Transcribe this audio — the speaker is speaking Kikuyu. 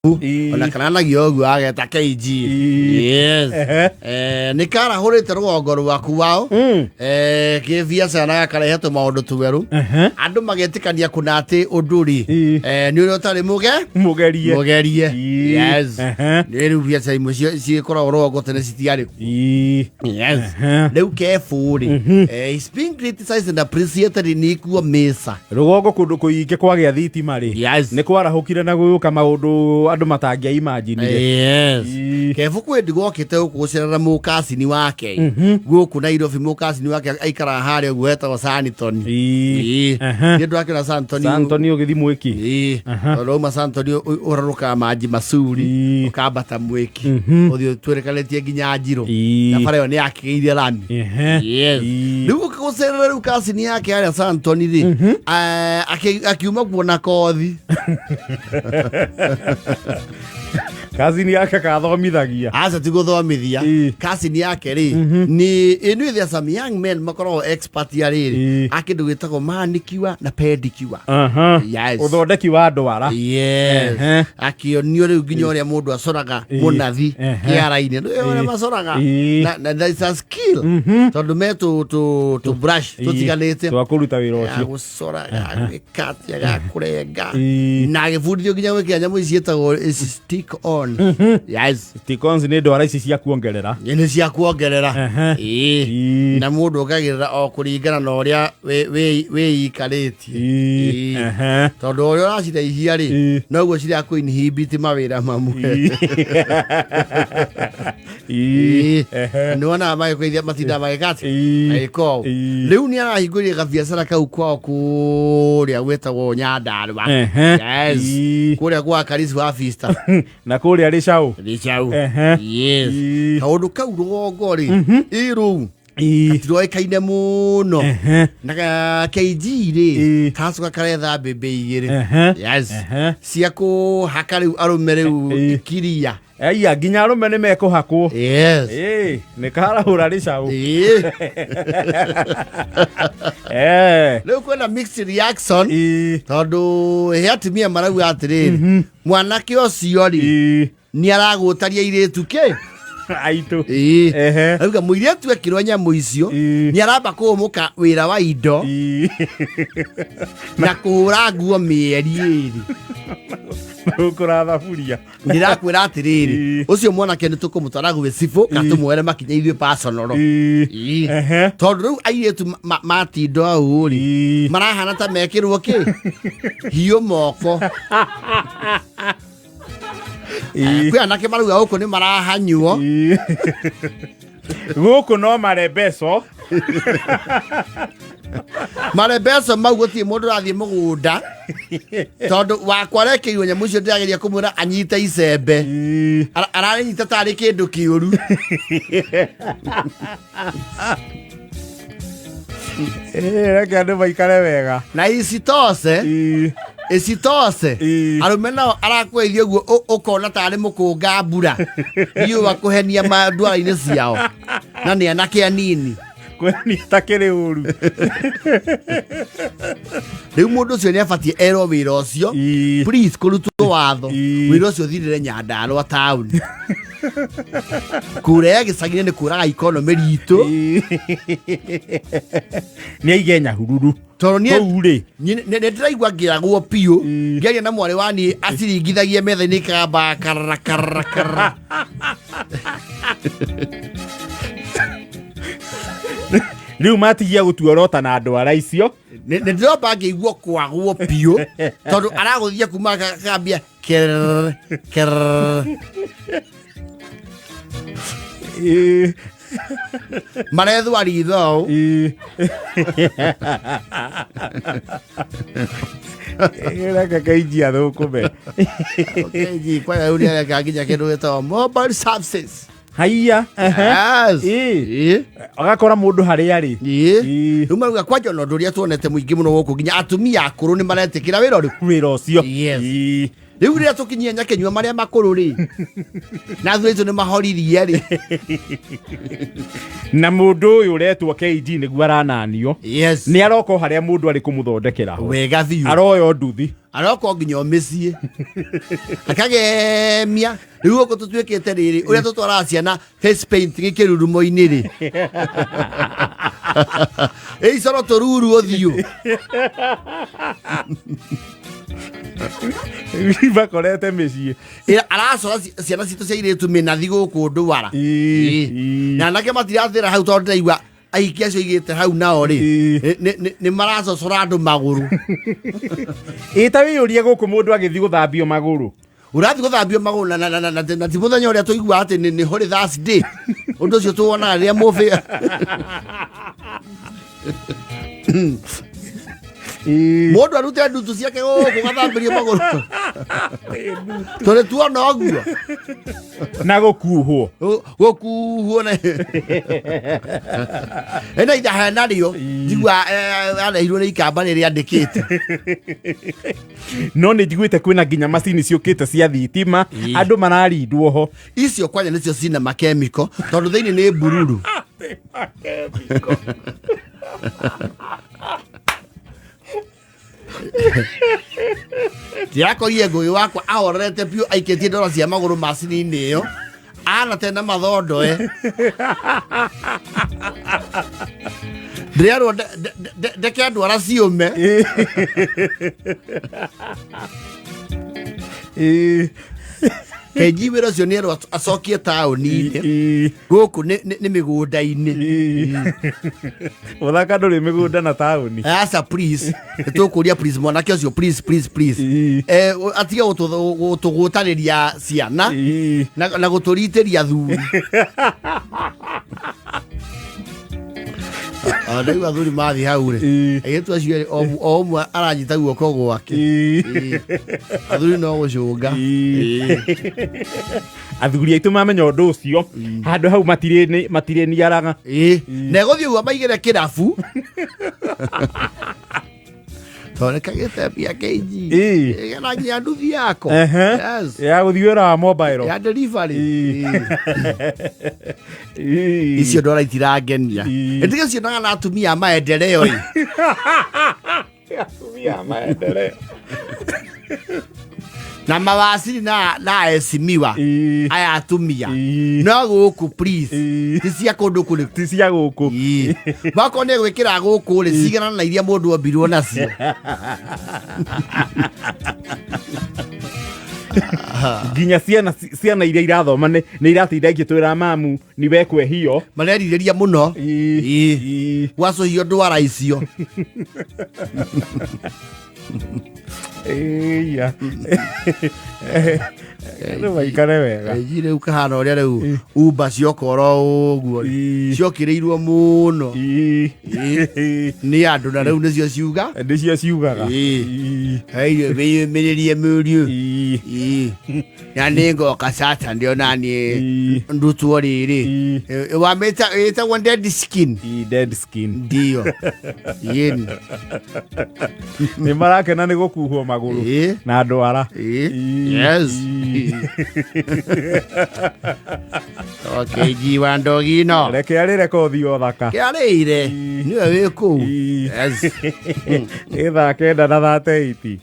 Ona kana nagio ũguo ageta KG. Yes. Nĩ karahũrĩte rũgongo rwaku wao kĩbiacara na gakarehe tũmaũndũ twerũ andũ magetĩkania kũna atĩ ũndũ rĩ nĩ ũrĩa ũtarĩ mũge Mũgerie. Mũgerie. Yes. Nĩ rĩu biacara imwe cikoragwo rũgongo tene citiarĩ kuo. Yes. Rĩu kebũ rĩ is being criticized and appreciated in equal measure. Rũgongo kũndũ kũingĩ kwagĩa thitima rĩ, nĩ kwarahũkire na gũgĩũka maũndũ andũ matangĩaimanjinire. Yes. Kebu kwĩ ndigokĩte gũkũ gũcerera mũkacini wake gũkũ Nairobi. Mũkacini wake aikaraga harĩa ũguo etagwo Sanitoni. Nĩ ndwakĩona Santoni. Santoni ũgĩthi Mwĩki. Ĩĩ. Tondũ wauma Santoni ũrarũkaga Manji Masuri, ũkambata Mwĩki, ũthiĩ ũtwĩrĩkanĩtie nginya Njirũ. Na bara ĩyo nĩ yakĩgĩire rami. Yes. Rĩu ũkĩgũcerera rĩu kacini yake harĩa Santoni rĩ, akiuma kuona kothi. Kazini yake kathomithagia? Aca, ti gũthomithia. Kacini yake rĩ, nĩ ĩnĩ there are some young men makoragwo expert ya rĩrĩ a kĩndũ gĩtagwo manicure na pedicure. Yes. Ũthondeki wa ndwara. Yes. Akĩonio rĩu nginya ũrĩa mũndũ acoraga mũnathi kĩara-inĩ. Nĩ ũrĩa macoraga. Na there is a skill tondũ me tũ brush tũtiganĩte twa kũruta wĩra ya ũcio. Gũcora, ga gwĩka atĩa, ga kũrenga, Ĩĩ. na agĩbundithio nginya gwĩkĩra nyamũ ici ciĩtagwo ici stick on. Yes. Stick-ons nĩ ndwara ici cia kuongerera. Nĩ cia kuongerera. Ĩĩ. Na mũndũ ongagĩrĩra o kũringana na ũrĩa wĩikarĩtie. Ĩĩ. Tondũ ũrĩa ũraciraihia rĩ, noguo cirakũ inhibit mawĩra mamwe. Ĩĩ. Nĩ wonaga magĩkũithia matinda magĩka atĩa? Magĩka ũũ. Rĩu nĩ arahingũrire gabiacara kau kwao kũrĩa gwĩtagwo Nyandarua. Yes. Kũrĩa gwa Karisi wa Vista. Na kũrĩa Rĩcaũ. Rĩcaũ. Yes. Kaũndũ kau rũgongo rĩ, ĩ rũu gatiroĩkaine mũno na KG rĩ, kacoka karetha mbĩmbĩ igĩrĩ. Yes. Cia kũhaka rĩu arũme rĩu kiria. Aiya, nginya arũme nĩ mekũhakwo. Yes. Ĩĩ, nĩ karahũra Rĩcaũ. Ĩĩ. Rĩu kwĩna mixed reaction tondũ he atumia marauga atĩrĩrĩ, mwanake ũcio rĩ, nĩ aragũtaria airĩtu kĩ aitũ. Ĩĩ. Auga mũirĩtu ekĩrwo nyamũ icio nĩ aramba kũhũmũka wĩra wa indo na kũhũra nguo mĩeri 2. Gũkũra thaburia. Ndĩrakwĩra atĩrĩrĩ, ũcio mwanake nĩ tũkũmũtwara gwĩ cibũ ka tũmuoere makinya ithuĩ personal. Ĩĩ. Tondũ rĩu airĩtu matindo au rĩ, marahana ta mekĩrwo kĩ hiũ moko. Kwĩ anake marauga gũkũ nĩ marahanyuo. Gũkũ no marembeco. Marembeco mau gũtirĩ mũndũ ũrathiĩ mũgũnda tondũ wakwa arekeirwo nyamũ icio ndĩrageria kũmwĩra anyite icembe. Ararĩnyita tarĩ kĩndũ kĩũru. Reke andũ maikare wega. Na isitose isitose arũme nao arakweithia ũguo ũkona tarĩ mũkũnga mbura riũa kũhenia ndwara-inĩ ciao na nĩ anake anini. Kwenia ta kĩrĩ ũru. Rĩu mũndũ ũcio nĩ abatiĩ erwo wĩra ũcio, please, kũrutwo watho wĩra ũcio ũthirĩre Nyandarũa taũni. Kũrĩa gĩcagi-inĩ nĩ kũraga ikonomĩ ritũ. Nĩ aige Nyahururu. Tondũ niĩ Kũu rĩ, nĩ ndĩraigua ngĩragwo biũ ngĩaria na mwarĩ wa niĩ aciringithagia metha-inĩ ikagamba karara karara karara. Rĩu matigia gũtuorota na ndwara icio. Nĩ ndĩromba ngĩigua kwagwo biũ tondũ aragũthia kuma akambia kerere kerere. Marethwa ritho. Reke keinjia thũkũme. KG kwaya rĩu nĩareka nginya kĩndũ gĩtagwo mobile services. Haiya. Yes. Agakora mũndũ harĩa arĩ. Rĩu marauga kwanja ona ũndũ ũrĩa tuonete mũingĩ mũno gũkũ nginya atumia akũrũ nĩ maretĩkĩra wĩra ũrĩkũ? Wĩra ũcio. Yes. Rĩu rĩrĩa tũkinyia nyakĩnyua marĩa makũrũ rĩ, na athuri aitũ nĩ mahoririe rĩ. Na mũndũ ũyũ ũretwo KG nĩguo arananio. Yes. Nĩ aroka o harĩa mũndũ arĩ kũmũthondekera ho. Wega biũ. Aroya nduthi. Aroka o nginya o mĩciĩ akagemia. Rĩu gũkũ tũtuĩkĩte rĩrĩ ũrĩa tũtwaraga ciana face painting kĩrurumo-inĩ rĩ, ĩicoro tũruru ũthiũ. Makorete mĩciĩ. Aracora ciana citũ cia irĩtu mĩnathi gũkũ ndwara. Na anake matirathĩra hau tondũ ndĩraigua aiki acio igĩte hau nao rĩ, nĩ maracocora andũ magũrũ. Ĩ ta wĩyũrie gũkũ mũndũ agĩthiĩ gũthambio magũrũ. Ũrathiĩ gũthambio magũrũ na ti mũthenya ũrĩa tũiguaga atĩ nĩ Holy Thursday. Ũndũ ũcio tũwonaga rĩrĩa mũbĩ mũndũ arute ndutu ciake gũkũ gathambĩrio magũrũ tũrĩ tuona ũguo. Na gũkuhwo. Gũkuhwo na ĩna itha henarĩo njigua arehirwo nĩ ikamba rĩrĩa andĩkĩte. No nĩ njiguĩte kwĩna nginya macini ciũkĩte cia thitima andũ mararindwo ho. Icio kwanja nĩcio cina makemiko tondũ thĩinĩ nĩ mbururu. Ndĩrakorire ngũgĩ wakwa ahorerete biũ aikĩtie ndora cia magũrũ macini-inĩ ĩyo ana tena mathondoe. Ndĩrerwo ndeke ndwara ciũme. Kenji wĩra ũcio nĩ erwo acokie taũni-inĩ gũkũ nĩ mĩgũnda-inĩ. Mũthaka ndũrĩ mĩgũnda na taũni. Aca please, tũkũria please mwanake ũcio, please please please, atige gũtũgũtarĩria ciana na gũtũritĩria thuri. Rĩu athuri mathiĩ hau rĩ, airĩtu acio erĩ o ũmwe aranyita guoko gwake. Athuri no gũcũnga. Athuri aitũ mamenya ũndũ ũcio handũ hau matirĩniaraga. Na ĩgũthiĩ ũguo maigĩre kĩrabu tondũ nĩkagĩte mbia KG. Ĩgena nginya nduthi yako. Yes. Ya gũthiĩ wĩra wa mobile. Ya delivery. Icio ndora itirangenia. Ĩtige cionaga na atumia a maendeleo ĩ. Atumia a maendeleo. Na mawaciri na esimiwa aya atumia. No gũkũ please. Ti cia kũndũ kũrĩkũ. Ti cia gũkũ. Wakorwo nĩ gwĩkĩra gũkũ rĩ, cigana na iria mũndũ ombirwo nacio. Nginya ciana iria irathoma nĩ iratinda igĩtwĩra mamu ni wekwehio. Marerirĩria mũno. Gwacũhio ndwara icio. Ĩya. Andũ maikare wega. Ĩĩ, rĩu kahana ũrĩa rĩu Uber cioka oro ũguo ciokĩrĩirwo mũno. Nĩ andũ na rĩu nĩcio ciuga. Nĩcio ciugaga. Wĩyũmĩrĩrie mũriũ. Na nĩ ngoka Saturday ona niĩ ndutwo rĩrĩ. Wamĩta ĩtagwo dead skin. Dead skin. Ndio. Yeni. Nĩ marakena nĩ gũkuhwo magũrũ na ndwara. Yes. Okay, jiwa ndogino. Reke arĩre kothi o thaka. Kĩarĩire. Nĩwe wĩ kũu. Yes. Ĩ thaa 9 na 38.